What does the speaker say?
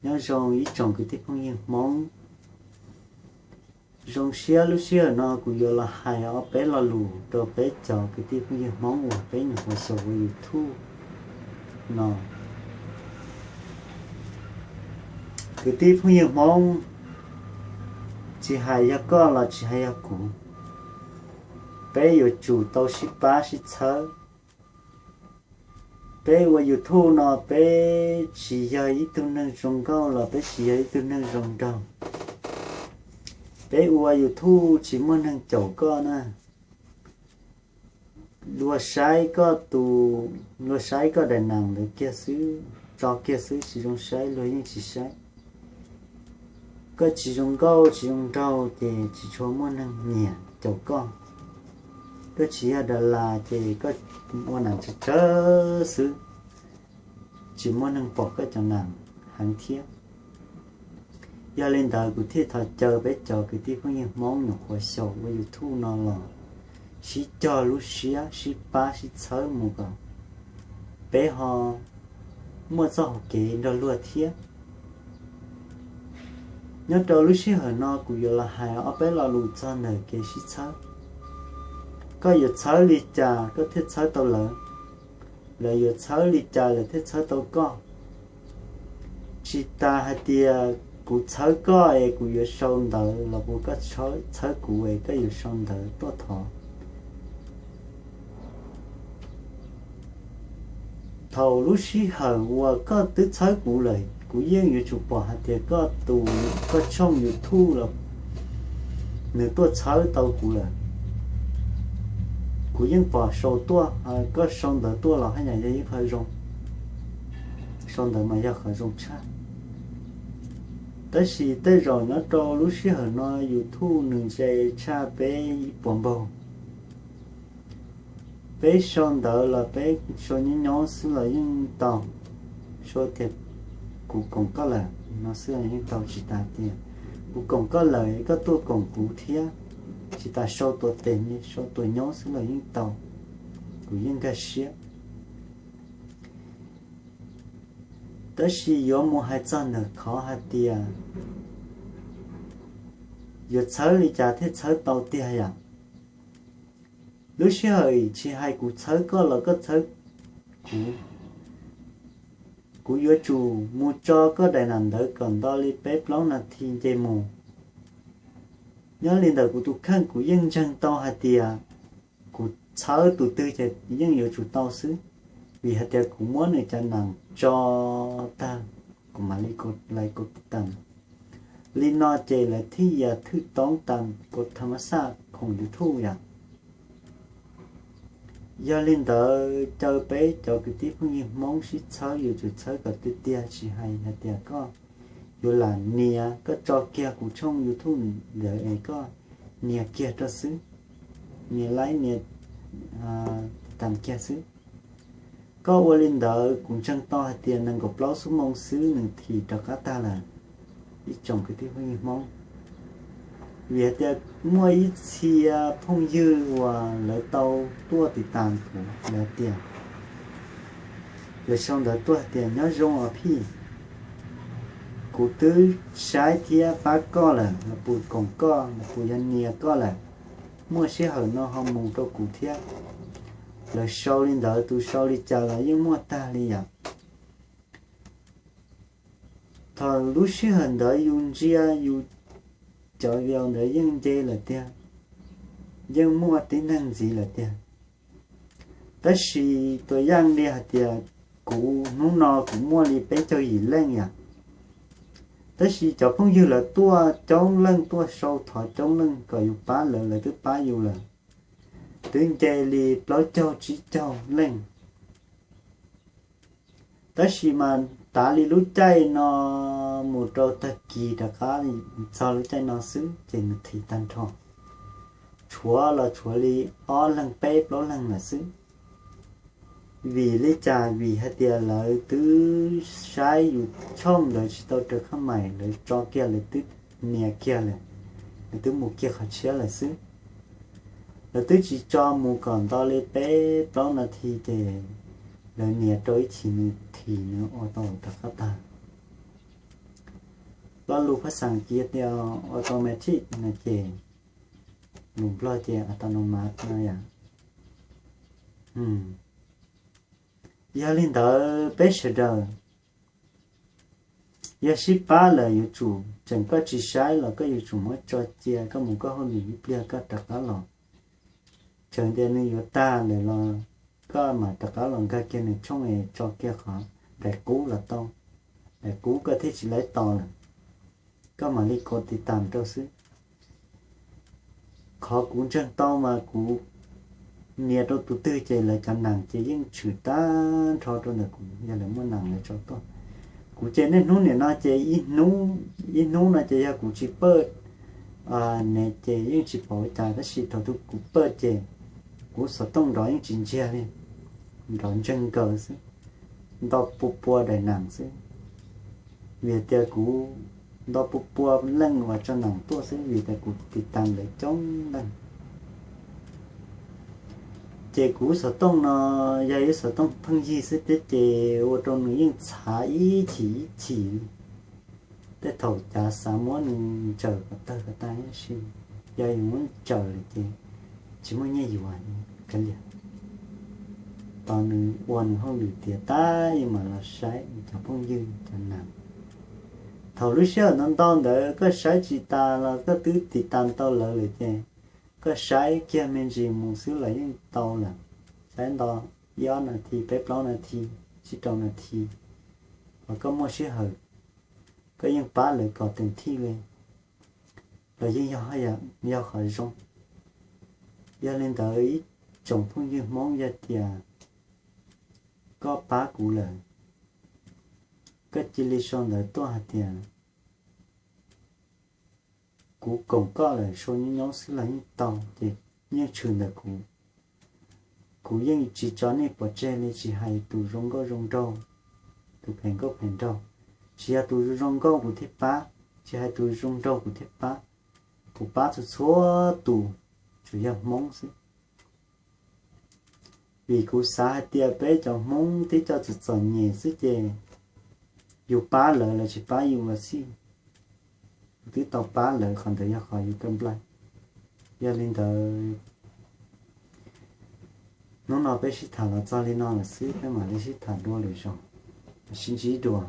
Nyob zoo ib tsoom kwv tij phooj ywg Hmoob. Zoo siab lub sij hawm no kuv yuav los hais ob peb lo lus rau peb cov kwv tij phooj ywg Hmoob uas peb nyuam qhuav xyaum ua YouTube no. Kwv tij phooj ywg Hmoob, tsis hais yog koj los tsis hais yog kuv, peb yuav tsum tau sib pab sib txhawb. Peb ua YouTube no peb tsis yog ib tug neeg zoo nkauj los peb tsis yog ib tug neeg zoo nraug. Peb ua YouTube tsis muaj neeg caum koj na. Luag saib koj tus, luag saib koj daim nam ntawd kiag xwb, tso kiag xwb, tsis zoo saib luag yeej tsis saib. Koj tsis zoo nkauj tsis zoo nraug ces tsis tshua muaj neeg nyiam caum koj. Koj tsis yog das las ces koj ua nam tsawg tsawg xwb, tsis muaj neeg pom koj cov nam heev thiab. Yog li ntawd kuv thiaj thov caw peb cov kwv tij phooj ywg Hmoob nyuam qhuav xyaum ua YouTube no los sib cog lub siab sib pab sib txhawb mus kom peb ho muaj txoj hauv kev nrog luag thiab. Nyob rau lub sij hawm no kuv yuav los hais ob peb lo lus txog ntawm kev sib txhawb. Koj yuav txhawb li cas koj thiaj txhawb tau lawv, lawv yuav txhawb li cas lawv thiaj txhawb tau koj. Tsis tas hais tias kuv txhawb koj es kuv yuav sau ntawv los puas koj txhawb kuv es koj yuav sau ntawv tuaj thov. Thaum lub sij hawm uas koj twb txhawb kuv lawm, kuv yeej yuav tsum pom hais tias koj tus, koj tshooj YouTube los nws tuaj txhawb tau kuv lawm. Kuv yeej pom sau tuaj, koj sau ntawv tuaj los haj yam yog ib qho zoo, sau ntawv mas yog qhov zoo tshaj. Tab sis tej zaum nyob rau lub sij hawm no YouTube nws ntse tshaj peb ib puas npaug. Peb sau ntawv los peb sau nyob nyob xwb los yeej tau. Sau tias kuv koom koj lawm no xwb los yeej tau, tsis tas tias kuv koom koj lawm koj tuaj koom kuv thiab, tsis tas sau tuas tes, sau tuas nyob xwb los yeej tau. Kuv yeej nkag siab. Tab sis yuav mus hais txog ntawm qhov hais tias yuav txhawb li cas thiaj txhawb tau tiag yom. Lub sij hawm tsis hais kuv txhawb koj los koj txhawb kuv, kuv yuav tsum mus tso koj daim nam ntawv kom nto li peb plaub nas this nce mus. Nyob li ntawm kuv tus kheej kuv yeej ntseeg tau hais tias kuv txhawb tus twg ces yeej yuav tsum tau xwb, vim hais tias kuv muab nws cov nam tso tag kuv mam li lais kau tas. Li no ces lawv thiaj yam thwj toob tas kau tham mas xaj khoom YouTube yom. Yog li ntawd caw peb cov kwv tij phooj ywg Hmoob sib txhawb, yuav tsum txhawb kom tiag tiag, tsis hais hais tias koj yuav lam nias, koj tso kiag kuv tshooj YouTube ntawd es koj nias kiag rau xwb, nias like nias tas kiag xwb. Koj ua li ntawd kuv ntseeg tau hais tias nees nkaum plaub xuab moos xwb nws thim rov qab tag lawm, ib tsoom kwv tij phooj ywg Hmoob. Vim hais tias muaj ib txhia phooj ywg uas lawv tau tuaj tiv tas kuv, lawv tias, lawv sau ntawv tuaj hais tias nyob zoo os phij, kuv twb saib thiab pab koj lawm, los puas koom koj, los puas yog nias koj lawm, muaj sij hawm no ho mus rau kuv thiab. Lawv sau li ntawd, tus sau li cas los yeej muaj tag li yom. Thaum lub sij hawm ntawd yus ntsia yus cov video ntawd yeej nce lawm tiag, yeej muaj tib neeg ntxiv lawm tiag. Tab sis tus yaj li hais tias kuv hnub no kuv muaj li peb caug yim leej yom, tab sis cov phooj ywg lawv tuaj coob leej, tuaj sau thov coob leej kom yus pab lawv, lawv twb pab yus lawm, twb nce li plaub caug tsib caug leej. Tab sis mas tav li lub caij no mus rau tag kis rov qab txog lub caij no xwb ces nws thim tag nrho, tshuav los tshuav li ob leeg peb plaub leeg lawm xwb. Vim li cas? Vim hais tias lawv twb saib yus tshooj ntawd tsis tau raws khab mais, lawv tso kiag, lawv twb nias kiag lawm, lawv twb mus kiag qhov tshiab lawm xwb. Lawv twb tsis tso mus kom nto li peb plaub nas this ces lawv nias rau ib chim nws thim, nws ua tau rov qab tag. Koj lus phaj xaas kiv tias automatic no ces, lus Nplog ces autonomous no yom. Yog li ntawd peb sawv daws yog sib pab lawm yuav tsum, tseem koj tsis saib los koj yuav tsum muab tso cia, koj mus koj hauj lwm ib pliag koj rov qab los. Txawm tias nws yuav tag lawm los koj mam rov qab los nkag kiag nws tshooj es tso kiag qhov daim qub los tau, daim qub koj thiaj tsis laib tos lawm. Koj mam li kov tiv tam rau xwb. Qhov kuv ntseeg tau mas kuv nias rau tus twg ces lawv cov nees ces yeej tshwm tag nrho rau ntawm kuv, yog lawv muaj nees lawv tso tuaj. Kuv ces niaj hnub nim no ces ib hnub no ces yog kuv tsis pawj ne ces yeej tsis pom ua cas, tab sis thaum twg kuv pawj ces kuv xov tooj nrov yeej tsis ntsiag li, nrov ntseeg nkaws xwb, nto pua pua daim nees xwb. Vim tias kuv nto pua pua leej uas tso nees tuaj xwb, vim tias kuv tiv tam lawv coob leej. Ces kuv xov tooj no yog ib xov tooj pheej yig xwb thiab ces ua rau nws yeej txhav ib chim ib chim. Tej thaum cav xav muab nws ntsaws kom tawg kom tag tab sis yog yus muab ntsaws lawm ces tsis muaj nyiaj yuav kav liam. Tos nws ua nws hauj lwm tiav tag mam los saib cov phooj ywg cov nees. Thaum lub sij hawm ntau ntau ntawd koj saib tsis tas los koj twb tiv tam tau lawv lawm ces koj saib kiag me ntsis mus xwb los yeej tau lawm. Saib nto ib ob nas this, peb plaub nas this, tsib rau nas this, hos koj muaj sij hawm koj yeej pab lawv kom teem thij li los yeej yog qhov zoo. Yog li ntawd ib tsoom phooj ywg Hmoob, yog tias koj pab kuv lawm, koj cia li sau ntawv tuaj hais tias kuv koom koj lawm, sau nyob nyob xwb los yeej tau ces yeej tshwm ntawm kuv. Kuv yeej tsis tso nej pov tseg li, tsis hais tus zoo nkauj zoo nraug, tus phem nkauj phem nraug. Tsis yog tus zoo nkauj kuv thiaj pab, tsis hais tus zoo nraug kuv thiaj pab. Kuv pab txhua txhua tus, tsuas yog Hmoob xwb. Vim kuv xav hais tias peb cov Hmoob tib co txom txom nyem xwb ces yus pab lawv, lawv tsis pab yus los xij. Yus twb tau pab lawv, qhov ntawd yog qhov yus tau nplaim. Yog li ntawd, hnub no peb sib tham los txog li no lawm xwb, peb mam li sib tham dua lwm zaus. Sib ntsib dua.